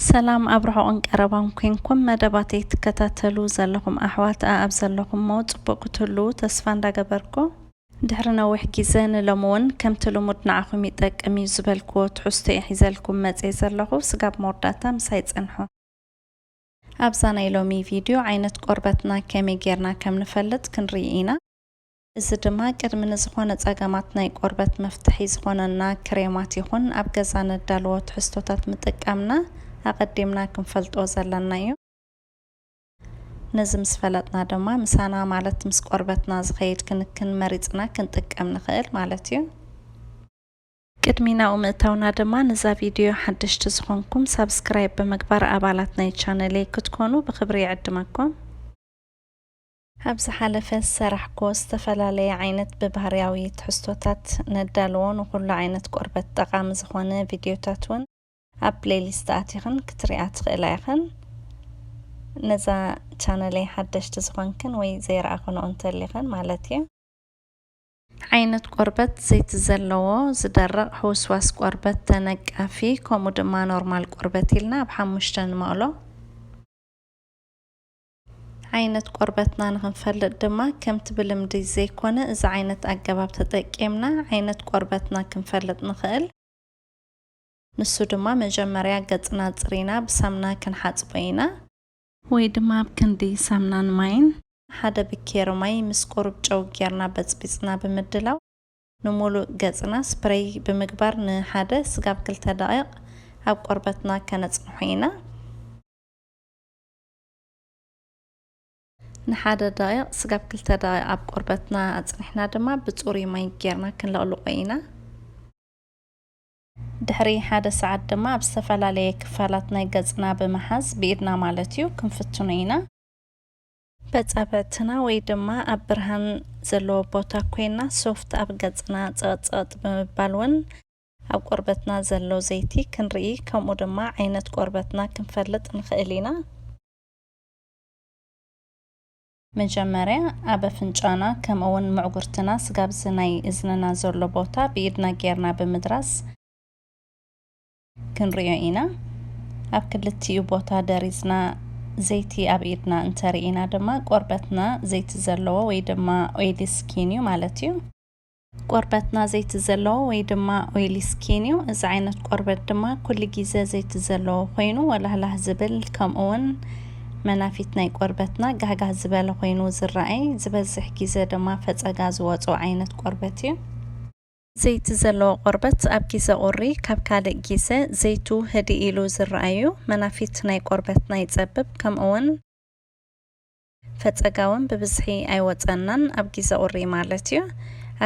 ሰላም ኣብ ርሑቕን ቀረባን ኮንኩም መደባተይ ትከታተሉ ዘለኹም ኣሕዋት ኣኣብ ዘለኹሞ ጽቡቕ ክትህልዉ ተስፋ እንዳገበርኩ፣ ድሕሪ ነዊሕ ግዜ ንሎሚ እውን ከምቲ ልሙድ ንዓኹም ይጠቅም እዩ ዝበልክዎ ትሕዝቶ እየ ሒዘልኩም መጽየ ዘለኹ። ስጋብ መወዳእታ ምሳይ ጽንሑ። ኣብዛ ናይ ሎሚ ቪድዮ ዓይነት ቆርበትና ከመይ ጌርና ከም ንፈልጥ ክንርኢ ኢና። እዚ ድማ ቅድሚ ንዝኾነ ጸገማት ናይ ቆርበት መፍትሒ ዝኾነና ክሬማት ይኹን ኣብ ገዛ ነዳልዎ ትሕዝቶታት ምጥቃምና ኣቐዲምና ክንፈልጦ ዘለና እዩ። ነዚ ምስ ፈለጥና ድማ ምሳና ማለት ምስ ቆርበትና ዝኸይድ ክንክን መሪጽና ክንጥቀም ንኽእል ማለት እዩ። ቅድሚ ናብኡ ምእታውና ድማ ነዛ ቪድዮ ሓደሽቲ ዝኾንኩም ሳብስክራይብ ብምግባር ኣባላት ናይ ቻነለይ ክትኮኑ ብኽብሪ ይዕድመኩም። ኣብ ዝሓለፈ ዝሰራሕኩዎ ዝተፈላለየ ዓይነት ብባህርያዊ ትሕዝቶታት ነዳልዎ ንኹሉ ዓይነት ቆርበት ጠቓሚ ዝኾነ ቪድዮታት እውን ኣብ ፕሌሊስት ኣቲኽን ክትሪኣ ትኽእላ ኢኽን። ነዛ ቻነለይ ሓደሽቲ ዝኾንክን ወይ ዘይረኣኽንኦ እንተሊኽን ማለት እዩ። ዓይነት ቆርበት ዘይቲ ዘለዎ ዝደርቕ ሕውስዋስ ቆርበት ተነቃፊ ከምኡ ድማ ኖርማል ቆርበት ኢልና ኣብ ሓሙሽተ ንመቕሎ። ዓይነት ቆርበትና ንኽንፈልጥ ድማ ከምቲ ብልምዲ ዘይኮነ እዚ ዓይነት ኣገባብ ተጠቂምና ዓይነት ቆርበትና ክንፈልጥ ንኽእል። ንሱ ድማ መጀመርያ ገጽና ጽሪና ብሳምና ክንሓጽቦ ኢና። ወይ ድማ ኣብ ክንዲ ሳምናን ማይን ሓደ ብኬሮ ማይ ምስ ቁሩብ ጨው ጌርና በጽቢጽና ብምድላው ንሙሉእ ገጽና ስፕረይ ብምግባር ንሓደ ስጋብ ክልተ ደቂቕ ኣብ ቆርበትና ከነጽንሖ ኢና። ንሓደ ደቂቕ ስጋብ ክልተ ደቂቕ ኣብ ቆርበትና ኣጽኒሕና ድማ ብጽሩይ ማይ ጌርና ክንለቕልቖ ኢና። ድሕሪ ሓደ ሰዓት ድማ ኣብ ዝተፈላለየ ክፋላት ናይ ገጽና ብምሓዝ ብኢድና ማለት እዩ ክንፍትኖ ኢና። በጻብዕትና ወይ ድማ ኣብ ብርሃን ዘለዎ ቦታ ኮይና ሶፍት ኣብ ገጽና ጸቕጸቕጥ ብምባል እውን ኣብ ቆርበትና ዘሎ ዘይቲ ክንርኢ ከምኡ ድማ ዓይነት ቆርበትና ክንፈልጥ ንኽእል ኢና። መጀመርያ ኣብ ኣፍንጫና ከምኡ እውን ምዕጉርትና ስጋብ እዚ ናይ እዝንና ዘሎ ቦታ ብኢድና ጌርና ብምድራስ ክንርእዮ ኢና። ኣብ ክልቲኡ ቦታ ደሪዝና ዘይቲ ኣብ ኢድና እንተርኢና ድማ ቆርበትና ዘይቲ ዘለዎ ወይ ድማ ኦይሊ ስኪን እዩ ማለት እዩ። ቆርበትና ዘይቲ ዘለዎ ወይ ድማ ኦይሊ ስኪን እዩ። እዚ ዓይነት ቆርበት ድማ ኩሉ ግዜ ዘይቲ ዘለዎ ኮይኑ ወላህላህ ዝብል ከምኡ እውን መናፊት ናይ ቆርበትና ጋህጋህ ዝበለ ኮይኑ ዝረኣይ ዝበዝሕ ግዜ ድማ ፈፀጋ ዝወፅኦ ዓይነት ቆርበት እዩ። ዘይቲ ዘለዎ ቆርበት ኣብ ግዜ ቁሪ ካብ ካልእ ግዜ ዘይቱ ህድእ ኢሉ ዝረኣ እዩ። መናፊት ናይ ቆርበትና ይፀብብ ከምኡ እውን ፈፀጋ እውን ብብዝሒ ኣይወፀናን ኣብ ግዜ ቁሪ ማለት እዩ።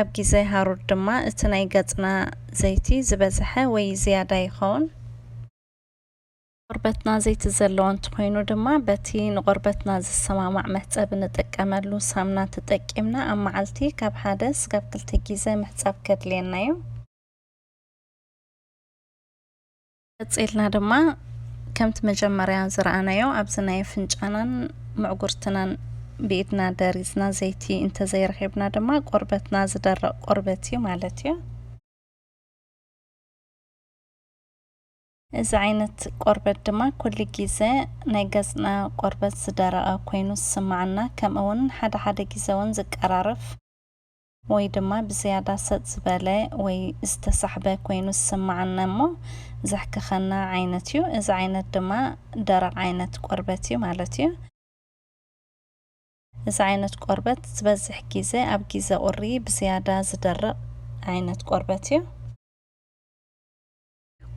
ኣብ ግዜ ሃሩር ድማ እቲ ናይ ገፅና ዘይቲ ዝበዝሐ ወይ ዝያዳ ይኸውን። ቆርበትና ዘይቲ ዘለዎ እንተኾይኑ ድማ በቲ ንቆርበትና ዝሰማማዕ መሕፀቢ ንጥቀመሉ ሳምና ተጠቂምና ኣብ መዓልቲ ካብ ሓደ ስጋብ ክልተ ግዜ ምሕፃብ ከድልየና እዩ። ቀፂልና ድማ ከምቲ መጀመርያ ዝረኣናዮ ኣብዚ ናይ ኣፍንጫናን ምዕጉርትናን ብኢድና ደሪዝና ዘይቲ እንተዘይረኺብና ድማ ቆርበትና ዝደርቕ ቆርበት እዩ ማለት እዩ። እዚ ዓይነት ቆርበት ድማ ኩሉ ግዜ ናይ ገጽና ቆርበት ዝደረቐ ኮይኑ ዝስምዓና፣ ከምኡ እውን ሓደ ሓደ ግዜ እውን ዝቀራረፍ ወይ ድማ ብዝያዳ ሰጥ ዝበለ ወይ ዝተሳሕበ ኮይኑ ዝስምዓና እሞ ዘሕክኸና ዓይነት እዩ። እዚ ዓይነት ድማ ደረቕ ዓይነት ቆርበት እዩ ማለት እዩ። እዚ ዓይነት ቆርበት ዝበዝሕ ግዜ ኣብ ግዜ ቁሪ ብዝያዳ ዝደርቕ ዓይነት ቆርበት እዩ።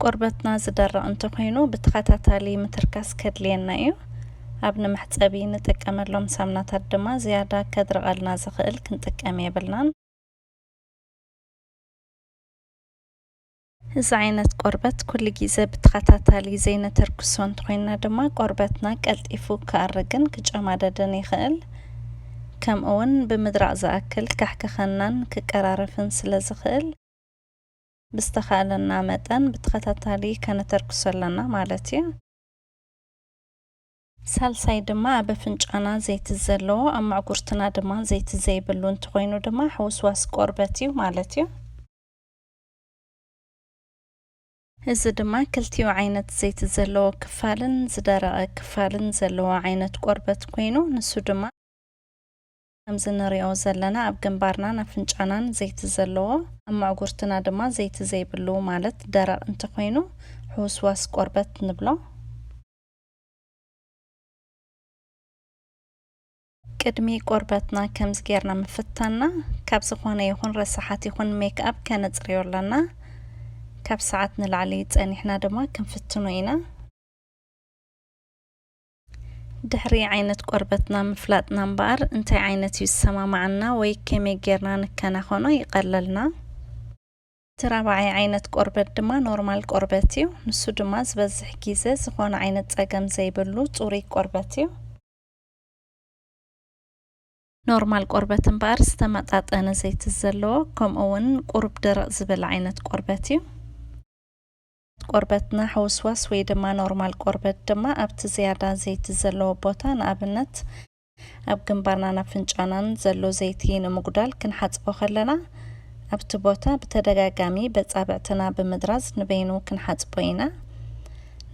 ቆርበትና ዝደርቕ እንተኾይኑ ብተኸታታሊ ምትርካስ ከድልየና እዩ። ኣብ ንመሕጸቢ ንጥቀመሎም ሳምናታት ድማ ዝያዳ ከድርቐልና ዝኽእል ክንጥቀም የብልናን። እዚ ዓይነት ቆርበት ኩሉ ግዜ ብተኸታታሊ ዘይነተርክሶ እንተኾይንና ድማ ቆርበትና ቀልጢፉ ክኣርግን ክጨማደድን ይኽእል። ከምኡ እውን ብምድራቕ ዝኣክል ከሕክኸናን ክቀራረፍን ስለ ዝኽእል ብዝተኻእለና መጠን ብተኸታታሊ ከነተርክሶ ኣለና ማለት እዩ። ሳልሳይ ድማ ኣብ ኣፍንጫና ዘይቲ ዘለዎ ኣብ መዕጉርትና ድማ ዘይቲ ዘይብሉ እንተኾይኑ ድማ ሕውስዋስ ቆርበት እዩ ማለት እዩ። እዚ ድማ ክልቲኡ ዓይነት ዘይቲ ዘለዎ ክፋልን ዝደረቐ ክፋልን ዘለዎ ዓይነት ቆርበት ኮይኑ፣ ንሱ ድማ ከምዚ ንሪኦ ዘለና ኣብ ግንባርናን ኣፍንጫናን ዘይቲ ዘለዎ፣ ኣብ መዕጉርትና ድማ ዘይቲ ዘይብሉ፣ ማለት ደረቕ እንተኾይኑ ሕውስዋስ ቆርበት ንብሎ። ቅድሚ ቆርበትና ከምዚ ጌርና ምፍታንና፣ ካብ ዝኾነ ይኹን ረሳሓት ይኹን ሜክኣፕ ከነጽርዮ ኣለና። ካብ ሰዓት ንላዕሊ ጸኒሕና ድማ ክንፍትኖ ኢና። ድሕሪ ዓይነት ቆርበትና ምፍላጥና እምበኣር፣ እንታይ ዓይነት እዩ ዝሰማማዓና ወይ ከመይ ጌርና ንከናኸኖ ይቐለልና። እቲ ራብዓይ ዓይነት ቆርበት ድማ ኖርማል ቆርበት እዩ። ንሱ ድማ ዝበዝሕ ግዜ ዝኾነ ዓይነት ጸገም ዘይብሉ ጽሩይ ቆርበት እዩ። ኖርማል ቆርበት እምበኣር ዝተመጣጠነ ዘይቲ ዘለዎ፣ ከምኡ እውን ቁሩብ ደረቕ ዝበለ ዓይነት ቆርበት እዩ። ቆርበትና ሕውስዋስ ወይ ድማ ኖርማል ቆርበት ድማ ኣብቲ ዝያዳ ዘይቲ ዘለዎ ቦታ፣ ንኣብነት ኣብ ግንባርናን ኣፍንጫናን ዘሎ ዘይቲ ንምጉዳል ክንሓጽቦ ከለና፣ ኣብቲ ቦታ ብተደጋጋሚ በጻብዕትና ብምድራዝ ንበይኑ ክንሓጽቦ ኢና።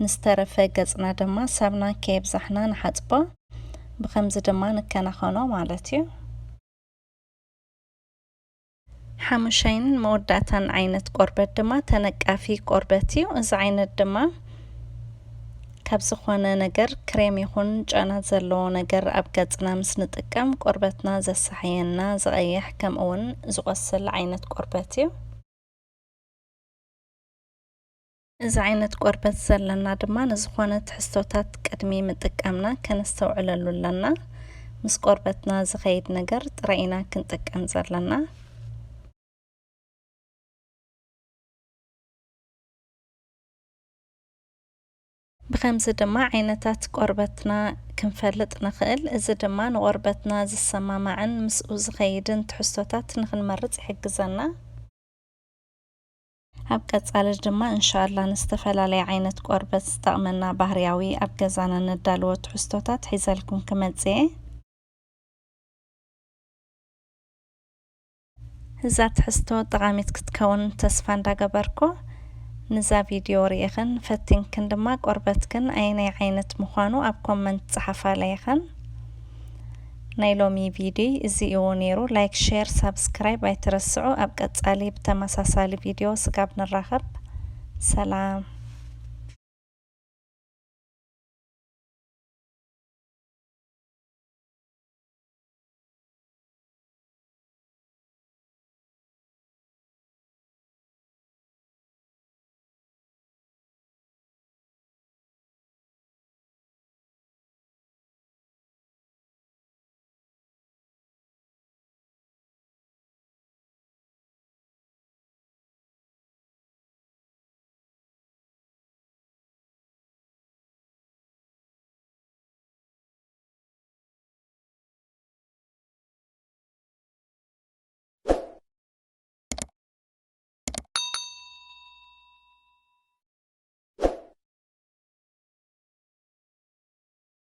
ንዝተረፈ ገጽና ድማ ሳብና ከየብዛሕና ንሓጽቦ። ብኸምዚ ድማ ንከናኸኖ ማለት እዩ። ሓሙሻይን መወዳእታን ዓይነት ቆርበት ድማ ተነቃፊ ቆርበት እዩ። እዚ ዓይነት ድማ ካብ ዝኾነ ነገር፣ ክሬም ይኹን ጨና ዘለዎ ነገር ኣብ ገጽና ምስ ንጥቀም፣ ቆርበትና ዘሳሕየና፣ ዝቐይሕ፣ ከምኡ እውን ዝቖስል ዓይነት ቆርበት እዩ። እዚ ዓይነት ቆርበት ዘለና ድማ ንዝኾነ ትሕዝቶታት ቅድሚ ምጥቃምና ከነስተውዕለሉ ኣለና። ምስ ቆርበትና ዝኸይድ ነገር ጥራይ ኢና ክንጥቀም ዘለና። ብኸምዚ ድማ ዓይነታት ቆርበትና ክንፈልጥ ንኽእል። እዚ ድማ ንቆርበትና ዝሰማማዕን ምስኡ ዝኸይድን ትሕዝቶታት ንኽንመርጽ ይሕግዘና። ኣብ ቀጻሊ ድማ እንሻኣላ ንዝተፈላለየ ዓይነት ቆርበት ዝጠቕመና ባህርያዊ ኣብ ገዛና ነዳልዎ ትሕዝቶታት ሒዘልኩም ክመጽእ እየ። እዛ ትሕዝቶ ጠቓሚት ክትከውን ተስፋ እንዳገበርኩ፣ ንዛ ቪድዮ ርኢኽን ፈቲንክን ድማ ቆርበትክን ኣየናይ ዓይነት ምዃኑ ኣብ ኮመንት ጸሓፋለይኽን። ናይ ሎሚ ቪድዮ እዚ እዩ ነይሩ። ላይክ፣ ሼር፣ ሳብስክራይብ ኣይትረስዑ። ኣብ ቀጻሊ ብተመሳሳሊ ቪድዮ ስጋብ ንራኸብ፣ ሰላም።